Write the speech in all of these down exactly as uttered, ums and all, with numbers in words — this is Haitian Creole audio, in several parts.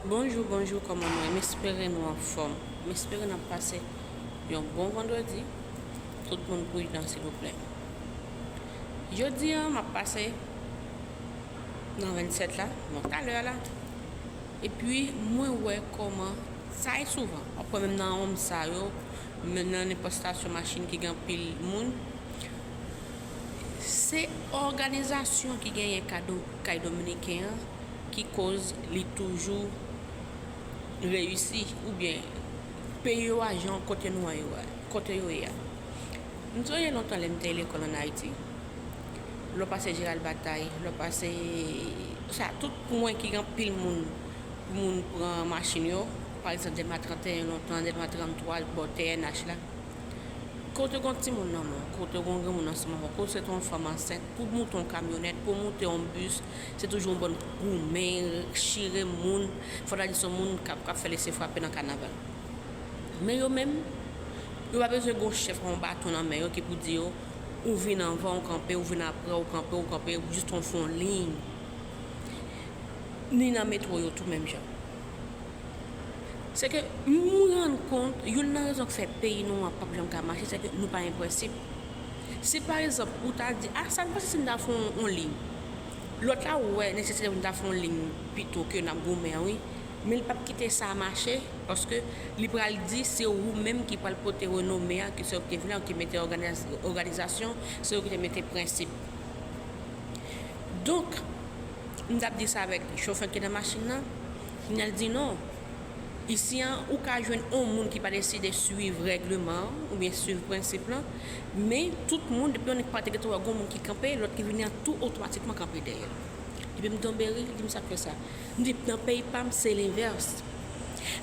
Bonjou, bonjou, kòman nou ye? M espere nou anfòm. M espere n ap pase yon bon vandredi. Tout moun pridan, silvouplè. Jodi a, m ap pase nan vennsèt la, bon, talè a la. Epi, mwen wè kòman, sa e souvan, w ap wè menm nan onm sa yo, menm nan nenpòt estasyon machin ki gen anpil moun, se òganizasyon ki genyen kado, kay dominiken an ki koz li toujou reyisi, oubyen peyi yo a jan kote nou an yo a, kote yo ye a. M sonje lontan lè m te lekòl ann Ayiti, lè w pase Jeral Batay, lè w pase, sa, tout kwen ki gen anpil moun, moun pran machin yo, pa egzanp, Dèlma trannteyen lontan, Dèlma tranntwa, bò T N H la. Kote w gen yon timoun nan men w, kote w gen yon granmoun ansanm avè w, kote w se yon fanm ansent, pou w moute yon kamyonèt, pou w moute yon bis, se toujou yon bann goumen, chire moun, fò ta di se yon moun k ap, k ap fè lese frape nan kanaval. Men yo menm, yo pa bezwen gen yon chèf ak yon baton nan men yo ki pou di yo, ou vin anvan, ou kanpe, ou vin apre, ou kanpe, ou kanpe, jis yon fon liy. Ni nan metwo yo tou menm jan. Se ke m rann kont, youn nan rezon k fè peyi nou an p ap janm ka mache, se ke nou pa gen prensip. Si pa egzanp, ou ta di, a, sa n panse si n ta fè yon, yon liy? Lòt la wè nesesite pou n ta fè yon liy pito ke n ap goumen an, wi. Men li p ap kite sa mache, paske li pral di se ou menm ki pral pote renome a, ke se ou ki te vle, ou ki mete òganiz-, òganizasyon, se ou ki te mete prensip. Donk, m t ap di sa avèk chofè ki nan machin nan, kounye a l di non. Isi an, ou ka jwenn yon moun ki pa deside swiv règleman an oubyen swiv prensip lan, men tout moun, depi yon nèg pa te gentan wè gon moun ki kanpe, lòt ki vini an tou otomatikman kanpe dèyè l. Epi m tonbe ri, li di m sa k fè sa. M di, nan peyi pa m, se lenvès.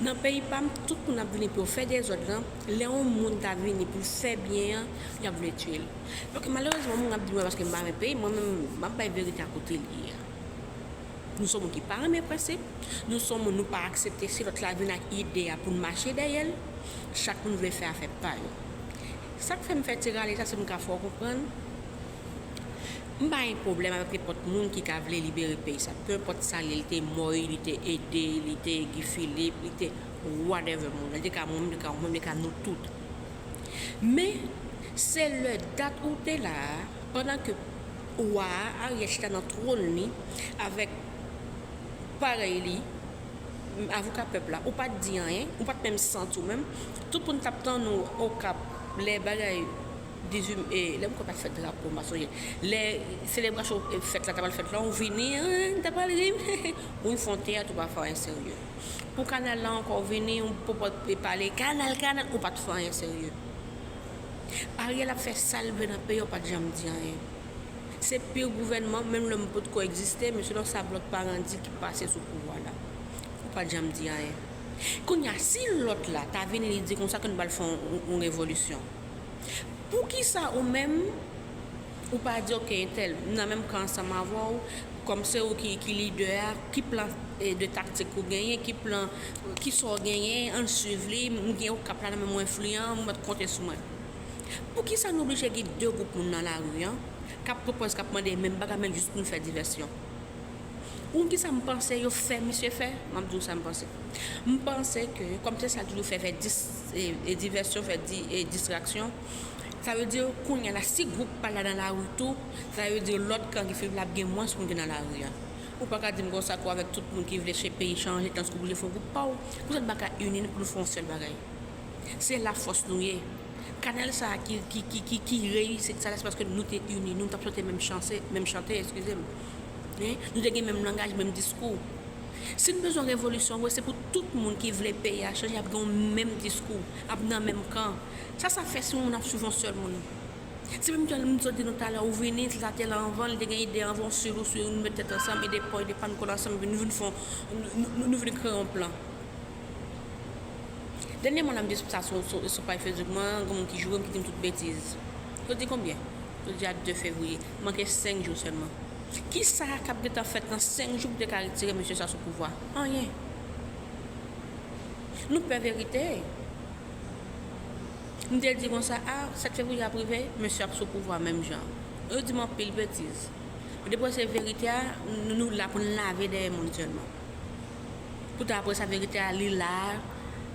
Nan peyi pa m, tout moun ap vini pou yo fè dezòd lan. Lè yon moun ta vini pou l fè byen an, y ap vle tiye l. Donk, malerezman, moun ap di mwen paske m pa renmen peyi m, mwen menm, m ap bay verite a kote l ye a. Nou se yon moun ki pa renmen prensip, nou se yon moun nou pa aksepte si lòt la vin ak ide a pou n mache dèyè l, chak moun vle fè afè pa yo. Sa k fè m fè ti rale sa, si m ka fè w konprann, m pa gen pwoblèm avèk nenpòt moun ki ka vle libere peyi sa. Pe enpòt sa l ye, li te mò, li te ede, li te Guy Philippe, li te whatever moun. Li te ka mwen, li te ka ou menm, li te ka nou tout. Men, se lè dat ou te la a, pandan ke wa a, Ariel chita nan twòn li, avèk parèy li, avoka pèp la, ou pa t di anyen, ou pa t menm santi w menm. Tout moun t ap tann ou Okap, lè bagay dizuit, e, lè m kwè pa t fèt drapo, m pa sonje. Lè selebrasyon, e, fèt la ta pral fèt la, ou vini, an, ta pral ri, ou fè yon teyat, ou pa fè anyen serye. Pou kanal la ankò, ou vini, ou pou pale, kanal, kanal, ou pa t fè anyen serye. Ariel ap fè sa l vle nan peyi a, ou pa t janm di anyen. Se pire gouvènman, menm lè m potko egziste, mesye Lòsa Blòt pa randi ki pase sou pouvwa la. Ou pa t janm di anyen. Kounye a, si lòt la ta vini, li di konsa ke nou pral fè yon, yon revolisyon. Poukisa ou menm, ou pa di, oke, entèl, m nan menm kan ansanm avè w, kòm se ou ki, ki lidè a, ki plan, e, de taktik ou genyen, ki plan, ki sa w genyen, ann swiv li, m gen Okap la nan men mwen, enfliyan, ou mèt konte sou mwen. Poukisa nou oblije gen de gwoup moun nan lari an k ap pran pòz, k ap mande menm bagay, men jis pou nou fè divèsyon? Ou konn kisa m panse yo fè misye fè? M ap di w sa m panse. M panse ke, kòm se sa l toujou fè, fè dis, e, e, divèsyon, fè di, e, distraksyon, sa vle di, kounye a la, si gwoup pa la nan lari tou, sa vle di lòt kan ki fè l ap gen mwens moun ki nan lari an. Ou pa ka di m konsa tou avèk tout moun ki vle che-, peyi chanje, tankou w oblije fè yon gwoup pa w. Poukisa n pa ka ini n pou n fè yon sèl bagay? Se lafòs nou ye. Kanal sa a ki, ki, ki, ki, ki reyisi sa la, se paske nou te ini, nou t ap chante menm chanse, menm chante, eskize m. Hein? Nou te gen menm langaj, menm diskou. Si n bezwen revolisyon vre, se pou tout moun ki vle peyi a chanje ap gen yon menm diskou, ap nan menm kan. Sa, sa fè si yon moun ap swiv yon sèl moun. Se menm jan m sot di nou talè, ou vini, se sa te la anvan, li te gen ide anvan, ou swiv, ou swiv, nou met tèt ansanm, ide pa w, ide pa m, nou kole ansanm, nou vin fè yon, nou, nou, nou vin kreye yon plan. Dènyèman la, m te sot sa sou, sou, sou paj Facebook mwen, gen moun ki joure m, ki di m tout betiz. Jodi konbyen? Jodi a de fevriye. Manke senk jou sèlman. Kisa k ap gentan fèt nan senk jou pou te ka retire mesye sa sou pouvwa? Anyen. Nou pè verite. M te di konsa, a, sèt fevriye ap rive, mesye ap sou pouvwa menm jan. Yo di m anpil betiz. Men depi se verite a, nou, nou la pou n lave dèyè moun sèlman. Poutan apre sa, verite a, li la,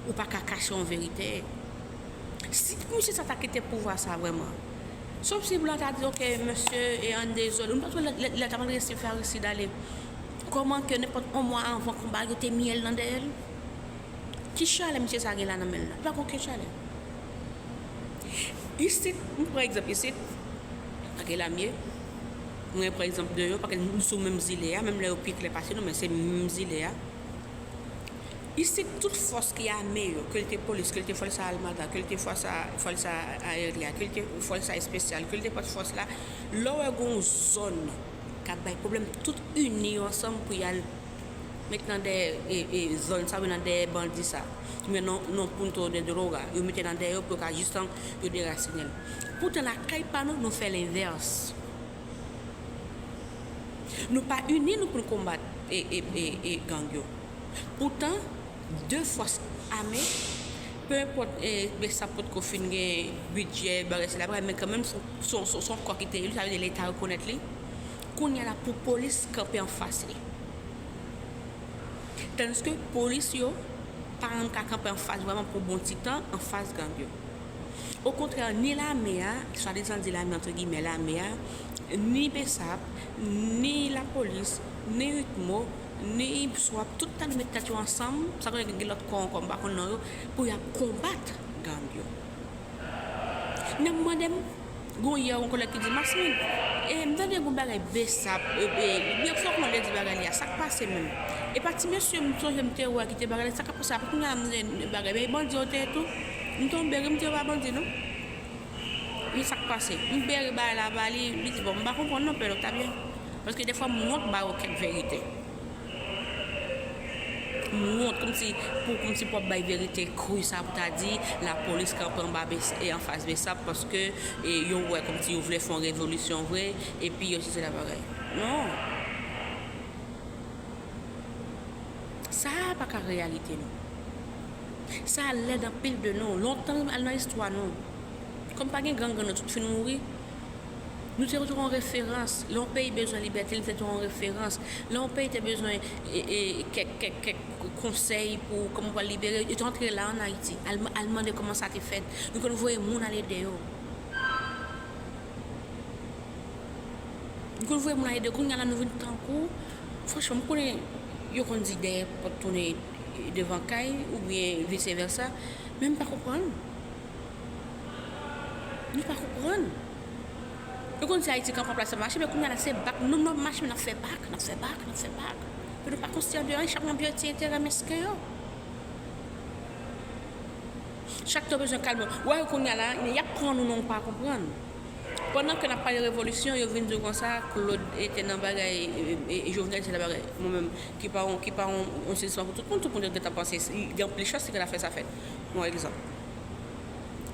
ou pa ka kache yon verite. Si misye sa ta kite pouvwa sa vrèman, sòf si blan ta di, "Ok, mesye, e ann dezole." Nou pa t wè lè, lè, lè l t ap adrese Faricide ale, kòman ke nenpòt yon mwa anvan konba, yo te miye l nan dèyè l? Ki chalè misye sa gen la nan men l la? Li pa gen okenn chalè. Isit, m pran egzanp isit, pa gen lame. Mwen pran egzanp de yo, paske nou sou menm zile a, menm lè yo pi klè pase nou, men se menm zile a. Isit, tout fòs ki ame yo, ke l te polis, ke l te fòs a almada, ke l te fòs a, fòs a aeryen, ke l te fòs a espesyal, ke l te pòt fòs la, lè w wè gon zòn k ap bay pwoblèm, tout ini yo ansanm pou y al met nan dèyè, e, e, zòn sa, oubyen nan dèyè bandi sa, oubyen nan, nan punto de droga, yo mete nan dèyè yo pou yo ka jistan yo derasinen l. Poutan lakay pa nou, nou fè lenvès. Nou pa ini nou pou n konbat, e, e, e, e, gang yo. Poutan, de fòs ame, pe enpòt, e, BSAP potko fin gen bidjè, bagay sila, bagay, men kanmenm, se yon, se yon, se yon kò ki te eli, sa vle di Leta rekonèt li. Kounye a la, pou polis kanpe anfas li. Tandiske polis yo pa janm ka kanpe anfas vrèman pou bon ti tan anfas gang yo. Okontrè, ni lame a, swadizan di lame, antre gimè, lame a, ni BSAP, ni lapolis, ni UTMO, ni SWAP, tout tan yo met tèt yo ansanm, san konnen gen lòt kò ankò, m pa konn non yo, pou y ap konbat gang yo. N ap mande m, gon yè, yon kolèg ki di, "Masmin, e, m tande gon bagay BSAP, e, e, byen fòk mwen te di bagay li a, sa k pase menm?" E pa ti mesye m sonje m te wè ki te bagay la, sa k ap pase a, pou kounye a m di bagay, men bandi yo te ye tou. M tonbe ri, m di yo pa bandi non. Men sa k pase? M bere bagay la ba li, li di, "Bon, m pa konprann non, pero ta byen." Paske defwa m wont ba yo kèk verite. M wont, kòmsi, pou, kòmsi pou w ap bay verite kri sa pou ta di lapolis kanpe anba BS, e anfas BSAP paske, e, yo wè kòmsi yo vle fè yon revolisyon vre, epi yo sisye la bagay. Non. Sa a pa ka reyalite nou. Sa a lèd anpil de nou. Lontan, al nan istwa nou. Kòm pa gen gang nan, tout fin mouri. Nou te toujou yon referans. Lè yon peyi bezwen libète, nou te toujou yon referans. Lè yon peyi te bezwen, e, e, kèk, kèk, kèk konsèy pou kòman pou al libere, yo te antre la ann Ayiti. Al, al mande kòman sa te fèt. Nou konn voye moun ale deyò. Nou konn voye moun ale deyò, kounye a la nou vin tankou, franchman, m konnen yo konn di dèyè pòt tounen devan kay, oubyen vice versa, men m pa konprann. Nou pa konprann. Yo konn di Ayiti kanpe an plas ap mache, men kounye a la se bak. Nou, nou ap mache, men n ap fè bak, n ap fè bak, n ap fè bak. Men nou pa konsyan de anyen, chak moun ap jere ti enterè mesken yo. Chak tan yo bezwen kalme w. Wè yo kounye a la, y ap pran nou, non, w pa konprann. Pandan ke n ap pale revolisyon, yo vin di w konsa, Claude te nan bagay, e, e, e Jovenel te nan bagay. Mwen menm, ki pa yon, ki pa yon, yon sezisman pou tout moun, tout moun te gentan panse, gen anpil chans li gentan fè sa fèt. Yon egzanp.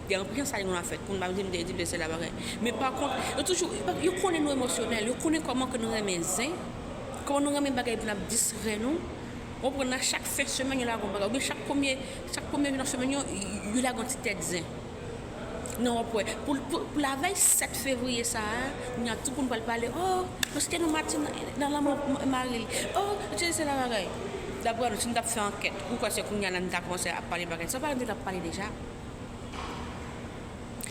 Gen anpil jan sa li konn ap fèt, pou n pa di m te di blese la bagay. Men pa kont, yo toujou, yo konnen nou emosyonèl, yo konnen kòman ke nou renmen zen, kòman nou renmen bagay pou n ap distrè nou. Ou konprann, nan chak fen semèn, yo lage yon bagay. Oubyen chak premye, chak premye jou nan semèn, yo, yo lage yon ti tèt zen. Non, w ap wè. Pou, pou, pou lavèy sèt fevriye sa a, kounye a tout moun pral pale, "Oh, paske nou mati nan, nan lanmò m-, mari l. Oh, se, se la bagay." Daprè nou, si nou t ap fè ankèt, ou kwè se kounye a la nou ta kòmanse ap pale bagay sa, pa nou t ap pale deja.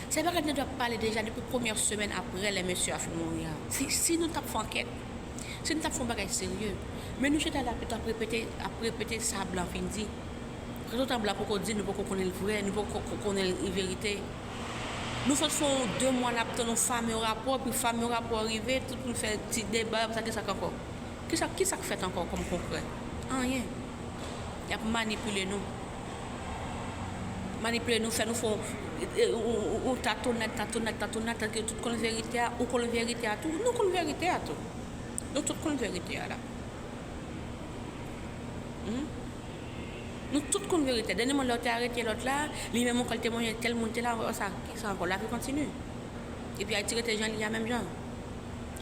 Se bagay nou t ap pale deja depi premyè semèn apre lè mesye a fin mouri a. Si, si nou t ap fè ankèt, si nou t ap fè yon bagay serye, men nou chita la pito ap repete, ap repete sa blan fin di. Toutan blan poko di, nou poko konnen l vrè, nou poko ko-, konnen l verite. Nou sot fè yon de mwa n ap tann yon fameux rapport, epi fameux rapport rive, tout moun fè ti deba, sa ki sa k ankò? Kisa, kisa k fèt ankò kòm konkrè? Anyen. Y ap manipile nou. Manipile nou, fè nou fè yon, yon, yon, yon tatonad, tatonad, tatonad, tanke tout konn verite a, ou konn verite a tou, nou konn verite a tou. Nou tout konn verite a la. Hmm? Nou tout konn verite a. Dènyèman, lè yo te arete lòt la, li menm ankò, li te manje tèl moun, tèl la, sa, kisa ankò? Lavi kontinye. Epi Ayiti rete jan li ye a menm jan.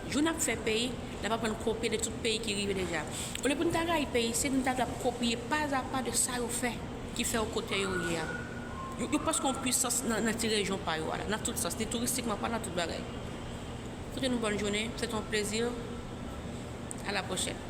Jou n ap fè peyi, n ap aprann kopye de tout peyi ki rive deja. Olye pou n ta rayi peyi, se nou ta dwe ap kopye pa a pa de sa yo fè, ki fè yo kote yo ye a. Yo, yo prèske yon pwisans nan, nan ti rejyon pa yo a la, nan tout sans, ni touristikman palan, tout bagay. Koute nou, bòn jounen, se te yon plezi. A la pwochèn.